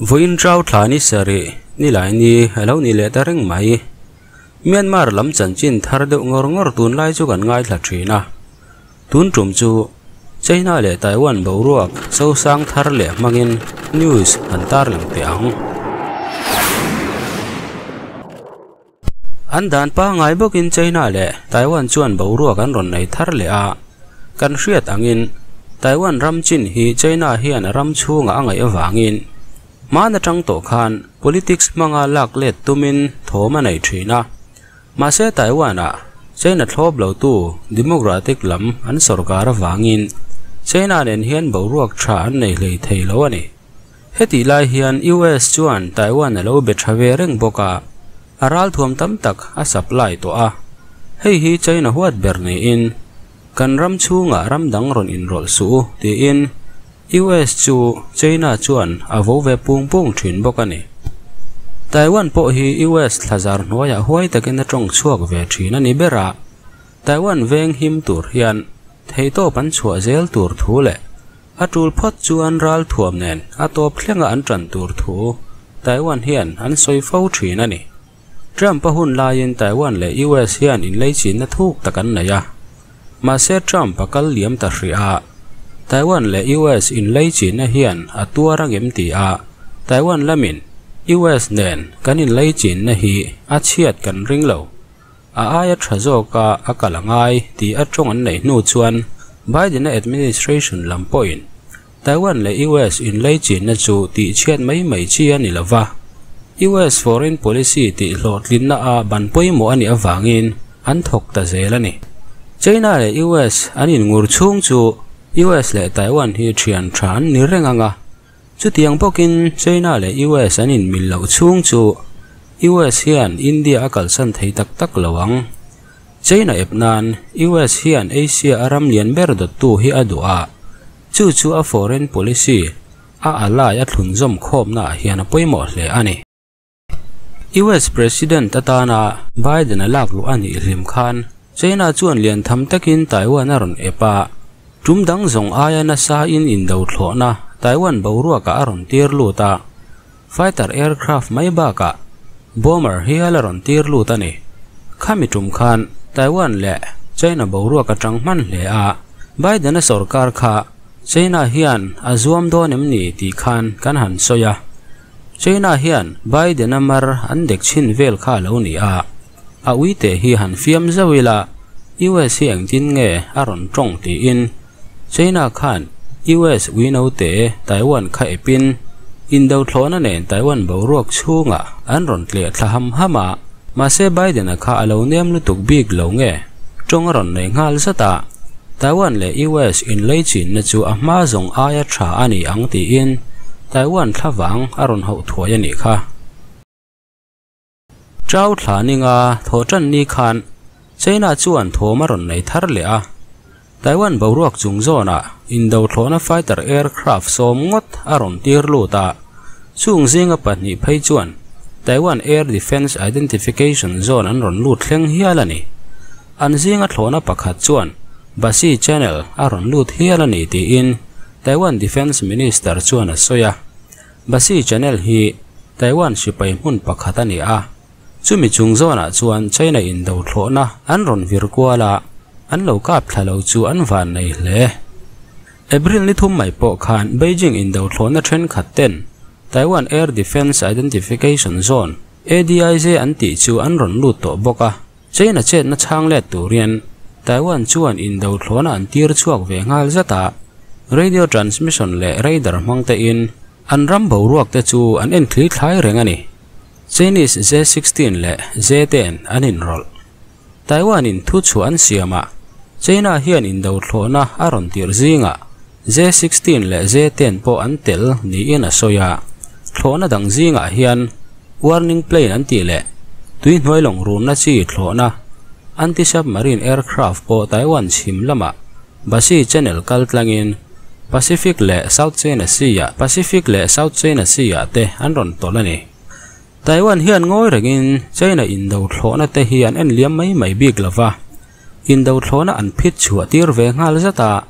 Vawiin Trau thla ni sarih nilai ni a lo ni leh ta reng mai. Myanmar lam chanchin thar deuh ngawr ngawr tunlai chu kan ngaithla thin a. Tun tum chu China leh Taiwan boruak sosang thar leh hmangin news han tarlang teh ang. An dan pangngai bawkin China leh Taiwan chuan boruak an rawn nei thar leh a, kan hriat angin Taiwan ram chin hi China hian a ram chhungah a ngaih avangin hman atang tawh khan politics hmanga lak let tumin thawm a nei thin a. Mahse Taiwan-ah China thlawp lotu Democratic lam an sawrkar avangin China nen hian boruak tha an nei hlei thei lo a ni. Hetih lai hian US chuan Taiwan a lo be tha ve reng bawk a, a ralthuam tam tak a supply tawh a. Hei hi China huat ber niin, Kan ram chhungah ram dang rawn inrawlh suh u, tiin US chu China chuan a vo ve pung pung thin bawk a ni. Taiwan pawh hi US thlazar hnuaiah huai takin a tawng chhuak ve thin a ni ber a, Taiwan veng him tur hian theihtawp an chhuah zel tur thu leh A tul phawt chuan ral thuam nen a tawp thlenga an tan tur thu Taiwan hian an sawi fo thin a ni. Trump-a hun laiin Taiwan leh US hian inleichinna thuk tak an nei a. Mahse Trump a kal liam ta hrih a, Taiwan leh US inleichinna hian a tuar angem ti a, Taiwan lamin US nen kan inleichinna hi a chhiat kan ring lo. A aia tha zawka a kal a ngai tih a tawng an neih hnu chuan Biden-a administration lam pawhin Taiwan leh US inleichinna chu tihchhiat mai mai chi a ni lo va, US foreign policy tih hlawhtlinna a ban pawimawh a nih avangin an thawk ta zel a ni. China leh US an inngur chhung chu US leh Taiwan hi thian tha an ni reng ang a, Chutiang bawkin China leh US an inmil loh chhung chu US hian India a kalsan thei tak tak lo ang. China ep nan US hian Asia a ram lian ber dawttu hi a duh a, chu chu a foreign policy a ally a thlunzawm khawmnaah hian a pawimawh hle a ni. US President atana Biden a lak luh a nih hlim khan China chuan lian tham takin Taiwan a rawn ep a, tum dang zawng aia nasa in indo thlawhna Taiwan boruakah a rawn tir lut a, fighter aircraft mai bakah bomber hial a rawn tir lut a ni. Khami tum khan Taiwan leh China boruak a tang hman hle a, Biden-a sorkar kha China hian a zuam dawn em ni tih khan kan han sawi a. China hian Biden-a mar an dek chhin vel kha a lo ni a, a uite hi han fiam zauh ila US hi engtin nge a rawn tawng tiin China khan US uinote Taiwan kha epin indo thlawhna nen Taiwan boruak chhungah an rawn tliah thla ham ham a, mahse Biden-a kha a lo nem lutuk bik lo nge tawng a rawn nei nghal zat a, Taiwan leh US inleichinna chu a hma zawng aia tha a ni ang tiin Taiwan thlavang a rawn hauh thuai a nih kha. Chau thla ninga thaw tan ni khan China chuan thawm a rawn nei thar leh a, Taiwan boruak chung zawnah indo thlawhna fighter aircraft sawm ngawt a rawn tir lut a, chung zinga pahnih phei chuan Taiwan Air Defence Identification Zone an rawn lut thleng hial a ni. An zinga thlawhna pakhat chuan Basi Channel a rawn lut hial a ni tiin Taiwan Defence Minister chuan a sawi a. Basi Channel hi Taiwan sipai hmun pakhat a ni a, chumi chung zawnah chuan China indo thlawhna an rawn vir kual a, an lo kap thla lo chu an van nei hle. April ni thum mai pawh khan Beijing indo thlawhna thenkhat ten Taiwan Air Defence Identification Zone, ADIZ, an tih chu an rawn lut tawh bawk a. China chetna chhang let turin Taiwan chuan indo thlawhna an tir chhuak ve nghal zat a, radio transmission leh radar hmang tein an ram boruak te chu an en thli thlai reng a ni. Chinese J-16 leh J-10 an inrawlh. Taiwan in thu chhuah an siam a, China hian indo thlawhna a rawn tirh zingah J-16 leh J-10 pawh an tel niin a sawi a, thlawhna dang zingah hian warning plane an tih leh tuihnuai lawng runna chi thlawhna anti-submarine aircraft pawh Taiwan chhim lamah Basi Channel kal tlangin Pacific leh South China Sea-ah Pacific leh South China Sea-ah te an rawn tawlh a ni. Taiwan hian ngawi rengin China indo thlawhna te hi an en liam mai mai bik lo va, indo thlawhna an phit chhuah tir ve nghal zat a,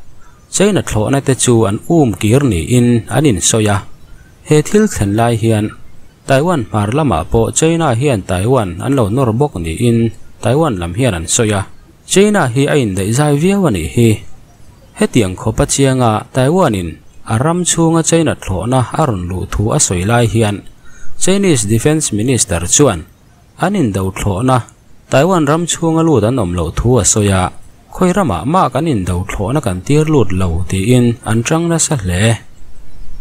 China thlawhna te chu an um kir niin an insawi a. He thil thlen lai hian Taiwan hmar lamah pawh China hian Taiwan an lo nawr bawk niin Taiwan lam hian an sawi a, China hi a indaih zai viau a nih hi. Hetiang khawpa chianga Taiwan-in a ram chhunga China thlawhna a rawn luh thu a sawi lai hian Chinese Defence Minister chuan an indo thlawhna Taiwan ram chhunga lut an awm loh thu a sawi a, khawi ramah mah kan indo thlawhna kan tir lut lo tiin an tang nasa hle.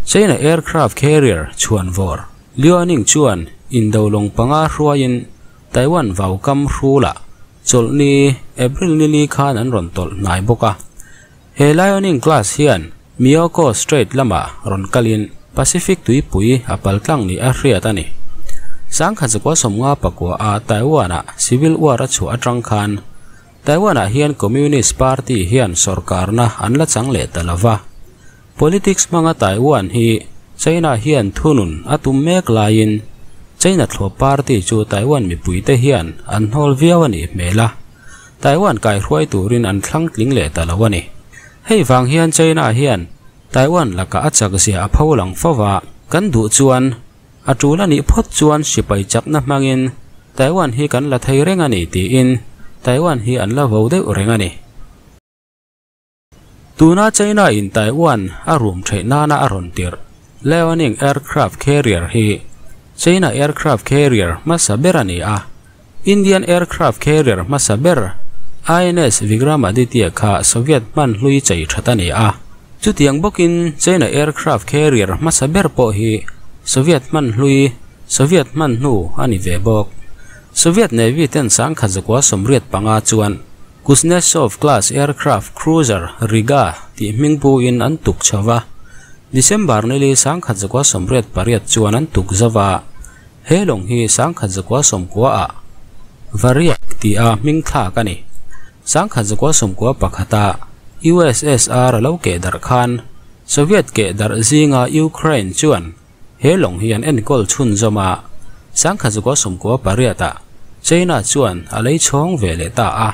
China aircraft carrier chhuanvawr Liaoning chuan indo lawng panga hruaiin Taiwan vaukam hrulah chawlhni April nili khan an rawn tawlh hnai bawk a. He Liaoning class hian Miyoko Strait lamah rawn kalin Pacific tuipui a pal tlang nih a hriat a ni. 1959 a Taiwan-ah Civil War a chhuah atang khan Taiwan-ah hian Communist Party hian sorkarna an la chang leh ta lova. Politics hmanga Taiwan hi China hian thunun a tum mek laiin China thlawp party chu Taiwan mipuite hian an hnawl viau a nih hmel a, Taiwan kaihruai turin an thlang tling leh ta lo a ni. Hei vang hian China hian Taiwan lakah a chak zia a pho lang fo va, kan duh chuan a tul a nih phawt chuan sipai chakna hmangin Taiwan hi kan la thei reng a ni tiin Taiwan hi an la vo deuh reng a ni. Tuna China in Taiwan a rum theih nana a rawn tirh Liaoning aircraft carrier hi China aircraft carrier hmasa ber a ni a, Indian aircraft carrier hmasa ber INS Vikramaditya kha Soviet hman hlui chei that a ni a. Chutiang bawkin China aircraft carrier hmasa ber pawh hi Soviet hman hlui, Soviet hman hnu a ni ve bawk. Soviet Navy ten 1985 chuan Kuznetsov class aircraft cruiser Riga tih hming puin an tuk chho va, December nili 1988 chuan an tuk zo va, he lawng hi 1990 ah Varyag tih a hming thlak a ni. 1991 ah USSR a lo keh darh khan Soviet keh darh zinga Ukraine chuan He lawng hi an enkawl chhunzawm a, 1998 ah China chuan a lei chhawng ve leh ta a.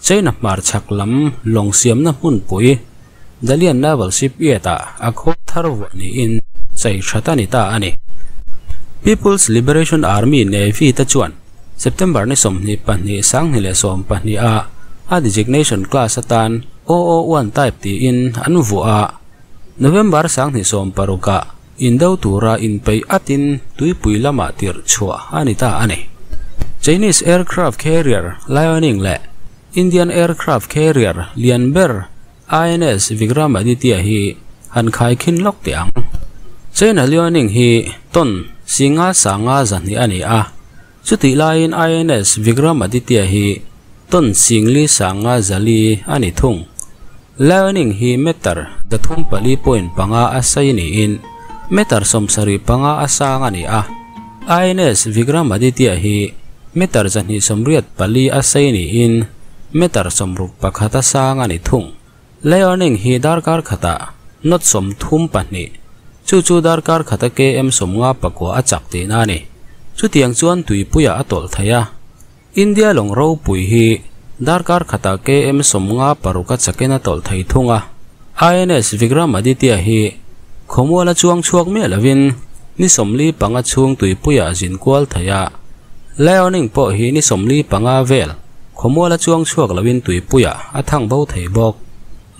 China hmarchhak lam lawng siamna hmunpui Dalian Naval Shipyard ah a khawl thar vuah niin chei that a ni ta a ni. People's Liberation Army Navy te chuan September ni 22 2012 ah a designation class atan OO1 type tiin an vuah a. November 2016 ah indo tura inpeih atin tuipui lamah tirh chhuah a ni ta a ni. Chinese aircraft carrier Liaoning leh Indian aircraft carrier lian ber INS Vikramaditya hi han khaikhin lawk teh ang. China Liaoning hi ton singa sanga zahnih a ni a, chutih laiin INS Vikramaditya hi ton singli sanga zali a ni thung. Liaoning hi meter 304.5 a sei niin meter 75 a sang a ni a. INS Vikramaditya hi meter 284 a sei niin meter 61 a sang a ni thung. Liaoning hi darkar khatah knot 32 chu chu darkar khata km 59 a chak tihna a ni. Chutiang chuan tuipuiah a tawlh thei a. India lawng ropui hi darkar khata km 56 a chakin a tawlh thei thung a. INS Vikramaditya hi khawmuala chuang chhuak miah lovin ni 45 chhung tuipuiah zin kual thei a. Liaoning pawh hi ni 45 vel khawmuala chuang chhuak lovin tuipuiah a thang bo thei bawk.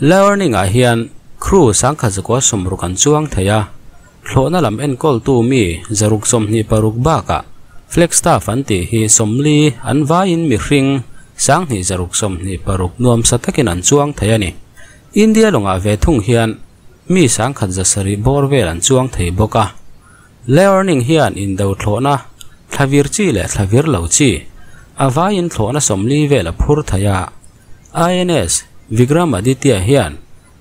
Liaoning ah hian crew 160 an chuang thei a. Thlawhna lam enkawltu mi 126 bakah Flagstaff an tih hi 40 an vaiin mihring 2126 nuamsa takin an chuang thei a ni. India lawngah ve thung hian mi 107 bawr vel an chuang thei bawk a. Liaoning hian indo thlawhna thlavir chi leh thlavir lo chi a vaiin thlawhna 40 vel a phur thei a. INS Vikramaditya hian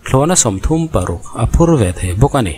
thlawhna 36 a phur ve thei bawk a ni.